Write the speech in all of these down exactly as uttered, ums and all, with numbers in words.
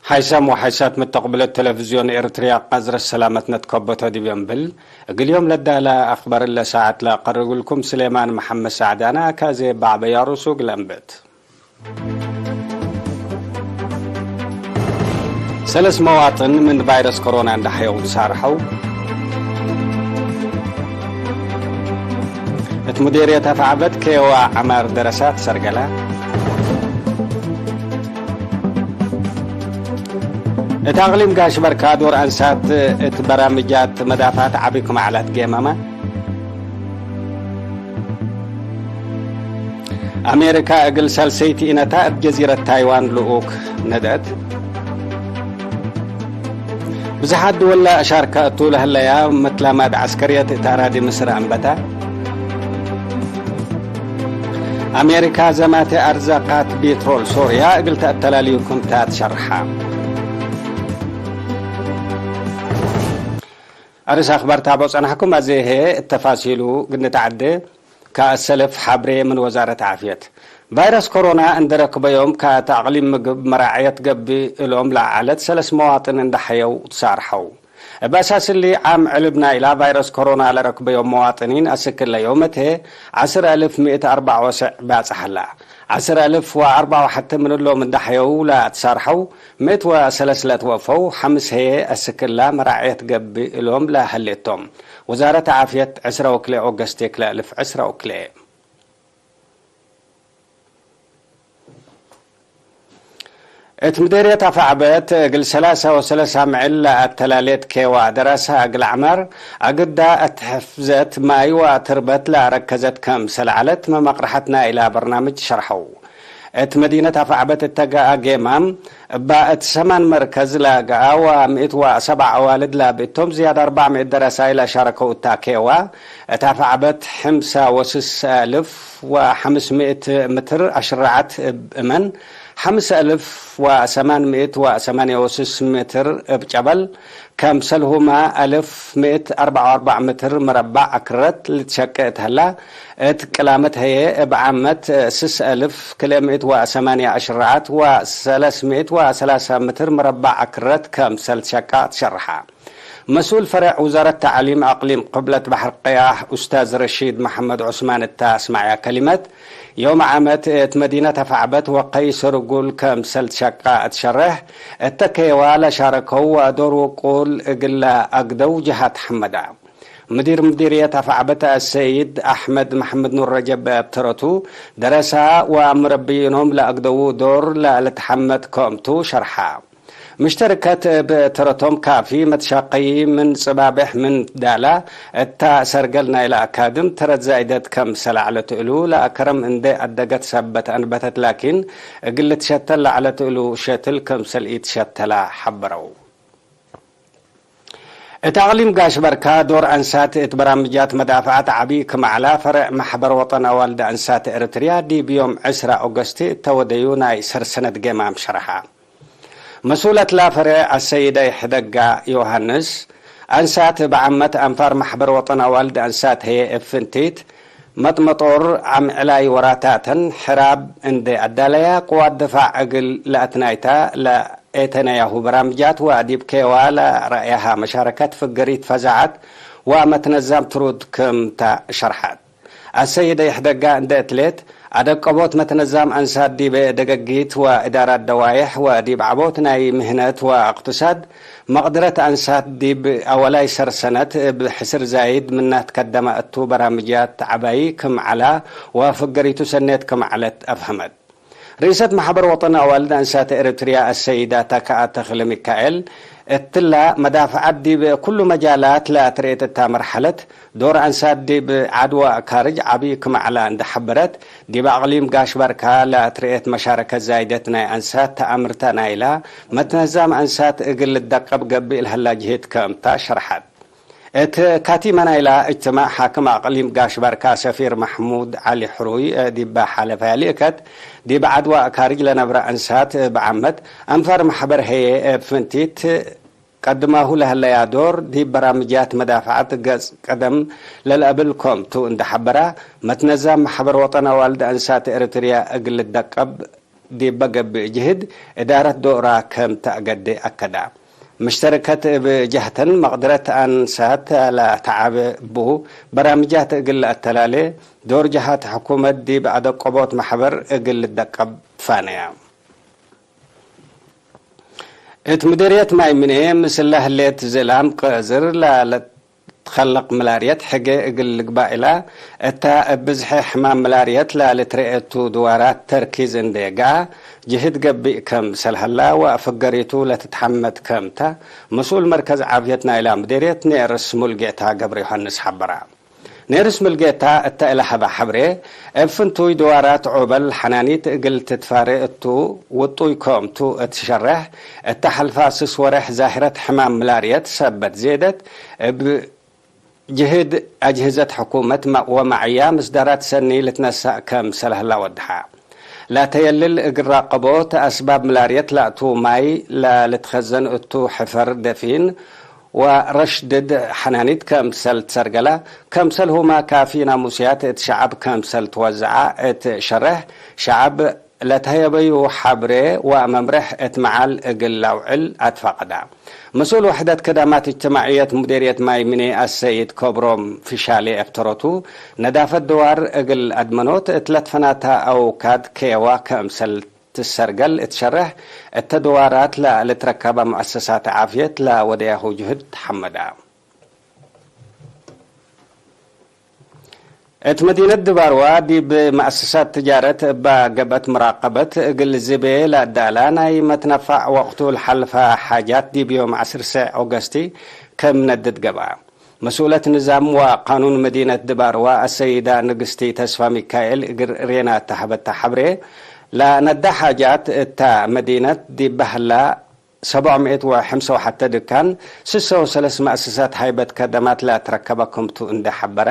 ሓይሳም ወሓይሳት ምተቅብለት ተለቪዝዮን ኤረትርያ፣ ቀዝረት ሰላመት ነትከበቶ ዲብ እንብል፣ እግል ዮም ለዳለ አክበር እለ ሳዐት ለአቀርብልኩም ስሌማን መሐመድ ሳዕድ አነ። አካዜ በዐበያሩሱ እግል አንብት። ሰለስ መዋጥን ምን ቫይረስ ኮሮና እንደ ሐየው ትሳርሐው። እት ሙዴርየት አፍዐበት ኬዋ ዐማር ደረሳት ሰርገላ። እት አቅሊም ጋሽ በርካ ዶር አንሳት እት በራምጃት መዳፍዐት ዐቢ ክም ዐለት ጌመመ። አሜሪካ እግል ሳልሰይት ኢነታ እብ ጀዚረት ታይዋን ልኡክ ነድአት። ብዝሓት ድወል ለአሻርከ እቱ ለህለያ መትላማድ ዐስከርየት እት አራዲ ምስር አንበተ። አሜሪካ ዘማተ አርዛቃት ቤትሮል ሶርያ እግል ተአተላልዩ ክምታ ትሸርሐ። አርስ አክባር ታቦ ጸናሕኩም። አዜ ህዬ እት ተፋሲሉ ግንት ዐዴ። ከአሰልፍ ሐብሬ ምን ወዛረት ዓፍየት። ቫይረስ ኮሮና እንደ ረክበዮም ከአተ አቅሊም ምግብ መራዕየት ገብእ እሎም ለዐለት ሰለስ መዋጥን እንደ ሐየው ትሳርሐው። እብ አሳስ እሊ፣ ዓም ዕልብ ናይላ ቫይረስ ኮሮና ለረክበዮም መዋጥኒን አስክ ለዮመት ህዬ ዐስር አልፍ ምእት አርበዕ ወሰዕ ባጽሕ ሀላ። ዐስር አልፍ ወአርበዕ ወሐተ ምን እሎም እንደ ሐየው ለአትሳርሐው፣ ምእት ወሰለስ ለትወፈው፣ ሐምስ ህዬ አስክ እላ መራዕየት ገብእ እሎም ለሀሌቶም። ወዛረት ዓፍየት ዕስራ ወክልኤ ኦገስት ክልኤ አልፍ ዕስራ ወክልኤ። እት ምዴርየት አፍዐበት እግል ሰላሳ ወሰለስ አምዕል ለአተላሌት ኬዋ ደረሳ እግል ዐማር አግዳ እት ሕፍዘት ማይ ወትርበት ለአረከዘት ከምሰል ዐለት መመቅረሐት ናይላ በርናምጅ ሸርሐው። እት መዲነት አፍዐበት እተ ገአ ጌማም እባ እት ሰማን መርከዝ ለገአ ወምእት ወሰብዕ አዋልድ ላብእቶም ዝያድ አርበዕ ምእት ደረሳይ ለሻረከው እታ ኬዋ፣ እት አፍዐበት ሕምሳ ወስስ አልፍ ወሐምስ ምእት ምትር አሽራዐት እብ እመን፣ ሐምስ አልፍ ወሰማን ምእት ወሰማንየ ወስስ ምትር እብ ጨበል፣ ከምሰልሁመ አልፍ ምእት አርበዕ ወአርበዕ ምትር መረባዕ አክረት ልትሸቄ እት ሀላ፣ እት ቅላመት ህዬ እብ ዓመት ስስ አልፍ ክልኤ ምእት ወሰማንየ አሽራዐት ወሰለስ ምእት ወሰላሳ ምትር መረባዕ አክረት ከምሰል ትሸቃ ትሸርሐ። መስኡል ፈሬዕ ውዛረት ተዕሊም አቅሊም ቅብለት በሐር ቀያሕ ኡስታዝ ረሺድ መሐመድ ዑስማን እተ አስመዐያ ከሊመት፣ ዮም ዓመት እት መዲነት አፍዐበት ወቀይስ ርጉል ከምሰል ትሸቃ እት ሸሬሕ፣ እተ ኬዋ ለሻረከው ወዶር ውቁል እግል ለአግደው ጀሃት ሐመዳ። ምዲር ምዲርየት አፍዐበት አሰይድ አሕመድ መሐመድ ኑር ረጀብ እብ ተረቱ፣ ደረሳ ወምረብይኖም ለአግደዉ ዶር ለልትሐመድ ክምቱ ሸርሐ። ምሽተርከት እብ ተረቶም ካፊ መትሻቀዪ ምን ጽባብሕ ምን ዳላ እታ ሰርገል ናይለ አካድም ተረት ዛይደት ከምሰል ዐለት እሉ ለአከረም እንዴ አደገት ሰበት አንበተት ላኪን እግል ልትሸተል ለዐለት እሉ ሸትል ከምሰል ኢትሸተላ ሐበረው። እት አቅሊም ጋሽ በርካ ዶር አንሳት እት በራምጃት መዳፍዐት ዐቢ ክም ዐላ ፈርዕ መሕበር ወጠን አዋልድ አንሳት ኤረትርያ ዲብ ዮም ዕስራ ኦገስት እተ ወደዩ ናይ ሰር ሰነት ጌማም ሸርሐ። መስኡል አትላ ፈርዕ አሰይደ ይሕደጋ ዮሃንስ፣ አንሳት እብ ዓመት አንፋር መሕበር ወጠን አዋልድ አንሳት ህዬ እብ ፍንቲት መጥመጦር ዓም ዕላይ ወራታተን ሕራብ እንዴ አዳለያ ቅዋት ድፋዕ እግል ለአትናይታ ለኤተነያሁ በራምጃት ወዲብ ኬዋ ለረአያሃ መሻረከት ፍግሪት ፈዛዐት ወመትነዛም ትሩድ ክምታ ሸርሐት። አሰይደ ይሕደጋ እንዴ እትሌት፣ አደቀቦት መትነዛም አንሳት ዲበ ደገጊት ወእዳራት ደዋዬሕ ወዲብ ዐቦት ናይ ምህነት ወእቅትሳድ መቅድረት አንሳት ዲብ አወላይ ሰር ሰነት እብ ሕስር ዛይድ ምናት ከደመ እቱ በራምጃት ዐባዪ ክም ዐላ ወፍገሪቱ ሰኔት ክም ዐለት አፍሀመት። ርኢሰት መሕበር ወጠን አዋልድ አንሳት ኤረትርያ አሰይዳ ታከአ ተክለ ሚካኤል፣ እትላ መዳፍዐት ዲብ ኩሉ መጃላት ለአትርኤት እታ መርሐለት፣ ዶር አንሳት ዲብ ዐድ ወአካርጅ ዐቢ ክም ዐላ እንዴ ሐበረት፣ ዲብ አቅሊም ጋሽ ባርካ ለአትርኤት መሻረከት ዛይደት ናይ አንሳት ተአምርተ ናይላ መትነዛም አንሳት እግል ልደቀብ ገብእ ለሀላ ጅህድ ክምታ ሸርሐት። እት ካቲመ ናይላ እጅትማዕ፣ ሓክም አቅሊም ጋሽ ባርካ ሰፊር መሕሙድ ዐሊ ሕሩይ ዲበ ሐለፈያ ልእከት፣ ዲብ ዐድ ወአካርጅ ለነብረ አንሳት እብ ዓመት አንፋር መሕበር ህዬ እብ ፍንቲት ቀድማሁ ለህለያ ዶር ዲብ በራምጃት መዳፍዐት ገጽ ቀደም ለልአብል ኮም ቱ እንዴ ሐበራ፣ መትነዛም መሕበር ወጠን አዋልድ አንሳት ኤረትርያ እግል ልደቀብ ዲበ ገብእ ጅህድ እዳረት ዶራ ከም ተአገዴ አከዳ። ምሽተርከት እብ ጀህተን መቅድረት አንሳት ለተዓበ ቡ በራምጃት እግል ለአተላሌ ዶር ጀሃት ሕኩመት ዲብ አደቀቦት መሕበር እግል ልደቀብ ፋነያ። እት ምድርየት ማይ ምኔ ምስለ ህሌት ዝላም ቅዝር ለልትከለቅ ምላርየት ሕጌ እግል ልግባእ እላ፣ እታ እብ ብዝሒ ሕማም ምላርየት ለልትረኤ እቱ ድዋራት ተርኪዝ እንዴ ገአ፣ ጅህድ ገብእ ከምሰል ሀላ ወአፍገሪቱ ለትትሐመድ ከምተ፣ መስኡል መርከዝ ዓፍየት ናይላ ምድርየት ኔርስ ሙልጌታ ገብረዮሐንስ ሐበራ። ኔርስ ሙልጌታ እተ እለ ሀበ ሐብሬ፣ እብ ፍንቱይ ድዋራት ዑበል ሐናኒት እግል ትትፋሬ እቱ ውጡይ ክምቱ እት ሸሬሕ፣ እተ ሐልፋ ስስ ወሬሕ ዛህረት ሕማም ምላርየት ሰበት ዜደት፣ እብ ጅህድ አጅህዘት ሕኩመት መ-፣ ወመዕያ ምስዳራት ሰኒ ልትነሳእ ከምሰል ሀላ ወድሐ። ለተየልል እግል ራቀቦት አስባብ ምላርየት ላቱ ማይ ለልትከዘን እቱ ሕፈር ደፊን ወረሽድድ ሐናኒት ከምሰል ትሰርገላ፣ ከምሰልሁመ ካፊ ናሙስያት እት ሸዐብ ከምሰል ትወዘዐ እት ሸሬሕ፣ ሸዐብ ለተሀየበዩ ሐብሬ ወመምሬሕ እት መዓል እግል ለአውዕል አትፋቀዳ። መስኡል ወሕደት ከዳማት እጅትማዕየት ሙዴርየት ማይ ምኔ አሰይድ ከብሮም ፍሻሌ እብ ተረቱ፣ ነዳፈት ድዋር እግል አድመኖት እት ለትፈናተ አውካድ ከየዋ ከምሰል ትሰርገል እት ሸሬሕ፣ እተ ድዋራት ለልትረከበ ሙአሰሳት ዓፍየት ለወደያሁ ጅህድ ተሐመዳ። እት መዲነት ድባርዋ ዲብ መአሰሳት ትጃረት እባ ገብአት ሙራቀበት እግል ዝቤ ለአዳላ ናይ መትነፋዕ ወቅቱ ለሐልፈ ሓጃት ዲብ ዮም ዐስር ሰዕ ኦገስቲ ክም ነድድ ገብአ። መስኡለት ንዛም ወቃኑን መዲነት ድባርዋ አሰይዳ ንግስቲ ተስፋ ሚካኤል እግል ሬና እተ ሀበተ ሐብሬ፣ ለነዳ ሓጃት እተ መዲነት ዲበ ህላ ሰብዕ ምእት ወሐምሰ ወሐተ ድካን፣ ስሰ ወሰለስ መአሰሳት ሃይበት ከደማት ለአትረከበ ክምቱ እንዴ ሐበረ፣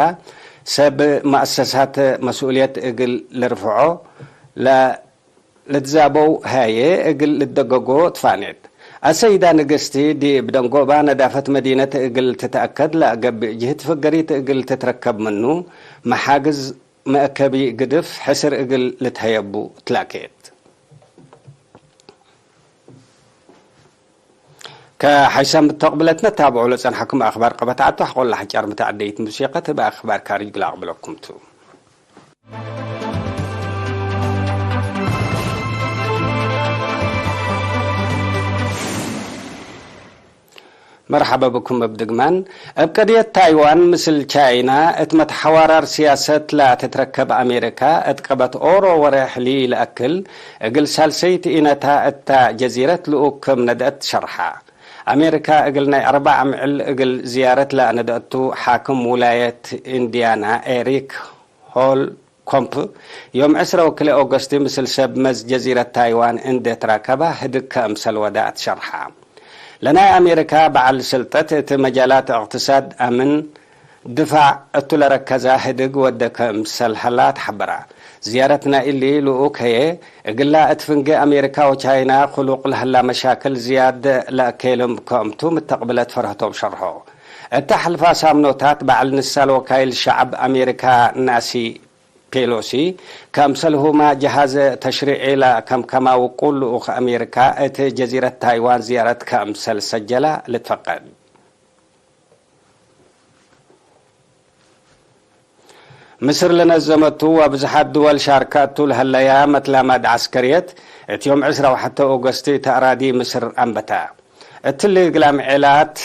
ሰብ መአሰሳት መስኡልየት እግል ልርፍዖ ለ-፣ ልትዛበው ሀዬ እግል ልደገጎ ትፋኔት። አሰይዳ ንግስቲ ዲብ ደንጎባ ነዳፈት መዲነት እግል ትትአከድ ለአገብእ ጅህድ ፍገሪት እግል ትትረከብ ምኑ፣ መሓግዝ መአከቢ ግድፍ ሕስር እግል ልትሀየቡ ትላኬት። ከሐይሳም ተቅብለትነ ታብዑ ለጸንሐኩም አክባር ቀበት ዐቱ፣ ሐቆለ ሐጫር መተዐደይት ሙሲቀት እብ አክባር ካርጅ ግላቅብለኩም ቱ። መርሐበ ብኩም እብ ድግማን። እብ ቀድየት ታይዋን ምስል ቻይና እት መትሐዋራር ስያሰት ለትትረከብ አሜሪካ፣ እት ቀበት ኦሮ ወሬሕ ሊ ለአክል እግል ሳልሰይት ኢነታ እታ ጀዚረት ልኡክ ክም ነድአት ሸርሐ። አሜሪካ እግል ናይ አርበዕ አምዕል እግል ዝያረት ለነድአቱ ሓክም ውላየት ኢንዲያና ኤሪክ ሆል ኮምፕ፣ ዮም ዕስረ ወክልኤ ኦገስት ምስል ሰብ መዝ ጀዚረት ታይዋን እንዴ ትራከበ ህድግ ከእምሰል ወደ አትሸርሐ። ለናይ አሜሪካ በዐል ስልጠት እት መጃላት እቅትሳድ፣ አምን፣ ድፋዕ እቱ ለረከዘ ህድግ ወደ ከእምሰል ሀላ ተሐበረ። ዝያረት ናይ እሊ ልኡክ ህዬ፣ እግላ እት ፍንጌ አሜሪካ ወቻይና ክሉቅ ለህላ መሻክል ዝያድ ለአኬልም ከእምቱ ምተቅብለት ፈርህቶም ሸርሖ። እተ ሐልፋ ሳምኖታት በዐል ንሳል ወካይል ሸዐብ አሜሪካ ናሲ ፔሎሲ፣ ከምሰልሁመ ጀሃዝ ተሽሪዒ ለከምከማ ውቁል ልኡክ አሜሪካ እት ጀዚረት ታይዋን ዝያረት ከምሰል ሰጀለ ልትፈቀድ። ምስር ለነዘመቱ ወብዝሓት ድወል ሻርከ እቱ ለሀለያ መትላማድ ዐስከርየት፣ እት ዮም ዕስራ ወሐተ ኦገስት እት አራዲ ምስር አንበተ። እትሊ እግል አምዔላት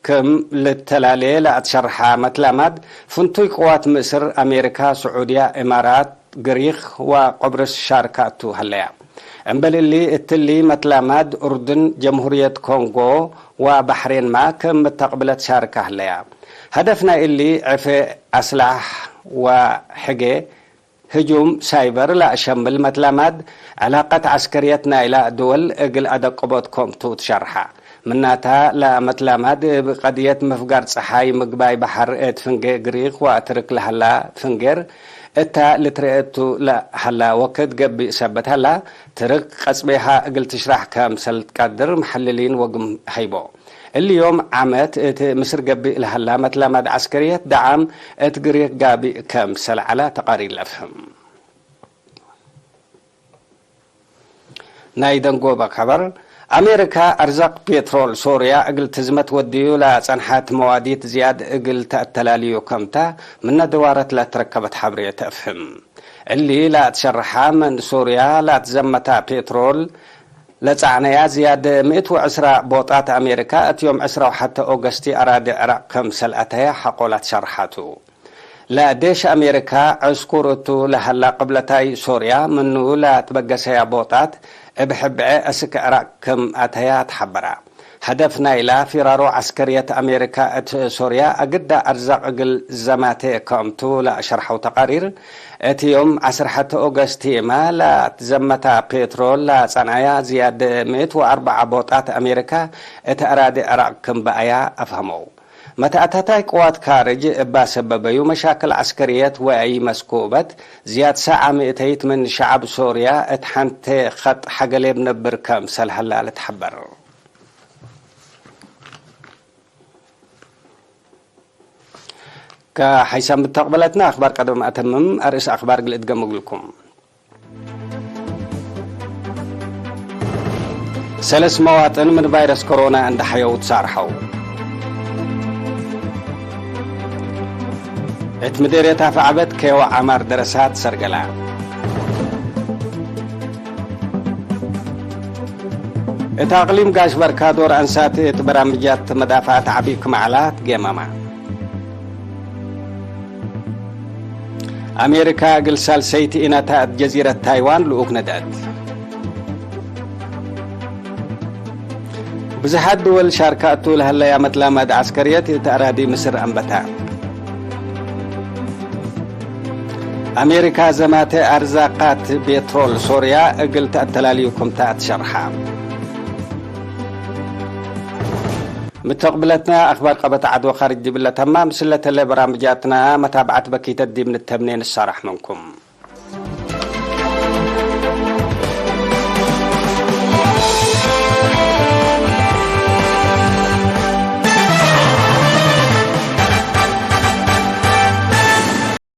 ክም ልተላሌ ለአትሸርሐ መትላማድ፣ ፍንቱይ ቅዋት ምስር፣ አሜሪካ፣ ስዑድያ፣ እማራት፣ ግሪክ ወቆብርስ ሻርከ እቱ ሀለያ። እምበል እሊ፣ እትሊ መትላማድ፣ ኡርዱን፣ ጀምሁርየት ኮንጎ ወባሕሬንመ ክም ምተቅብለት ሻርከ ሀለያ። ሀደፍ ናይ እሊ፣ ዕፌ አስላሕ ወሕጌ ህጁም ሳይበር ለአሸምል መትላማድ፣ ዕላቀት ዐስከርየት ናይላ ድወል እግል አደቅቦት ኮምቱ ትሸርሐ። ምናታ፣ ለመትላማድ እብ ቀድየት ምፍጋር ጸሓይ ምግባይ በሐር እት ፍንጌ ግሪክ ወአትርክ ለሀላ ፍንጌር እታ ልትረኤ እቱ ለሀላ ወክድ ገብእ ሰበት ሀላ፣ ትርክ ቀጽቤሃ እግል ትሽራሕ ከምሰል ትቀድር መሐልሊን ወግም ሀይቦ። እሊ ዮም ዓመት እት ምስር ገብእ ለሀላ መትላማድ ዐስከርየት ደዓም እት ግሪክ ጋብእ ከምሰል ዐላ ተቃሪር ለአፍህም። ናይ ደንጎበ ከበር፣ አሜሪካ አርዛቅ ፔትሮል ሶርያ እግል ትዝመት ወድዩ ለጸንሐት መዋዲት ዝያድ እግል ተአተላልዩ ከምተ ምነ ድዋረት ለትረከበት ሐብሬ ተአፍህም። እሊ ለአትሸርሐ ምን ሶርያ ለአትዘመተ ፔትሮል ለጸዕነያ ዝያድ ምእት ወዕስራ ቦጣት አሜሪካ እት ዮም ዕስራ ወሐተ ኦገስቲ አራዲ ዕራቅ ክምሰል አተየ ሐቆ ለአትሸርሐቱ። ለዴሽ አሜሪካ ዕስኩር እቱ ለሀላ ቅብለታይ ሶርያ ምኑ ለትበገሰያ ቦጣት እብ ሕብዐ እስክ ዕራቅ ክም አተያ ተሐበራ። ሀደፍ ናይላ ፊራሮ ዐስከርየት አሜሪካ እት ሶርያ አግዳ አርዛቅ እግል ዘማቴ ከምቱ ለአሸርሐው ተቃሪር፣ እት ዮም ዐስር ሐተ ኦገስቲመ ለትዘመታ ፔትሮል ለጸንዐያ ዝያድ ምእት ወአርበዓ ቦጣት አሜሪካ እት አራዲ ዕራቅ ክም በአያ አፍሀመው። መትአታታይ ቅዋት ካርጅ እባ ሰበበዩ መሻክል ዐስከርየት ወአይ መስኩበት፣ ዝያድ ሳዐ ምእተይት ምን ሸዐብ ሶርያ እት ሐንቴ ከጥ ሐገሌብ ነብር ከምሰል ሀላ ልትሐበር። ከሐይሳም ብተቅበለትና አክባር ቀደም አተምም፣ አርእስ አክባር እግል እድገም እግልኩም። ሰለስ መዋጥን ምን ቫይረስ ኮሮና እንደ ሐየው ትሳርሐው። እት ምዴርየት አፍዐበት ከየወ ዐማር ደረሳት ሰርገላ። እት አቅሊም ጋሽ በርካዶር አንሳት እት በራምጃት መዳፍዐት ዐቢ ክም ዐላ ትጌመማ። አሜሪካ እግል ሳልሰይት ኢነታ እት ጀዚረት ታይዋን ልኡክ ነድአት። ብዝሓት ድወል ሻርካ እቱ ለሀለያ መትላመድ ዐስከርየት እት አራዲ ምስር አንበታ። አሜሪካ ዘማተ አርዛቃት ቤትሮል ሶርያ እግል ተአተላልዩ ክምተ አትሸርሐ። ምተቅብለትና አክባር ቀበት ዐድ ወካርጅ ዲብለ ተማ፣ ምስለ ተለ በራምጃትና መታብዐት በኪተት ዲብ ንተምኔ ንሳራሕ ምንኩም።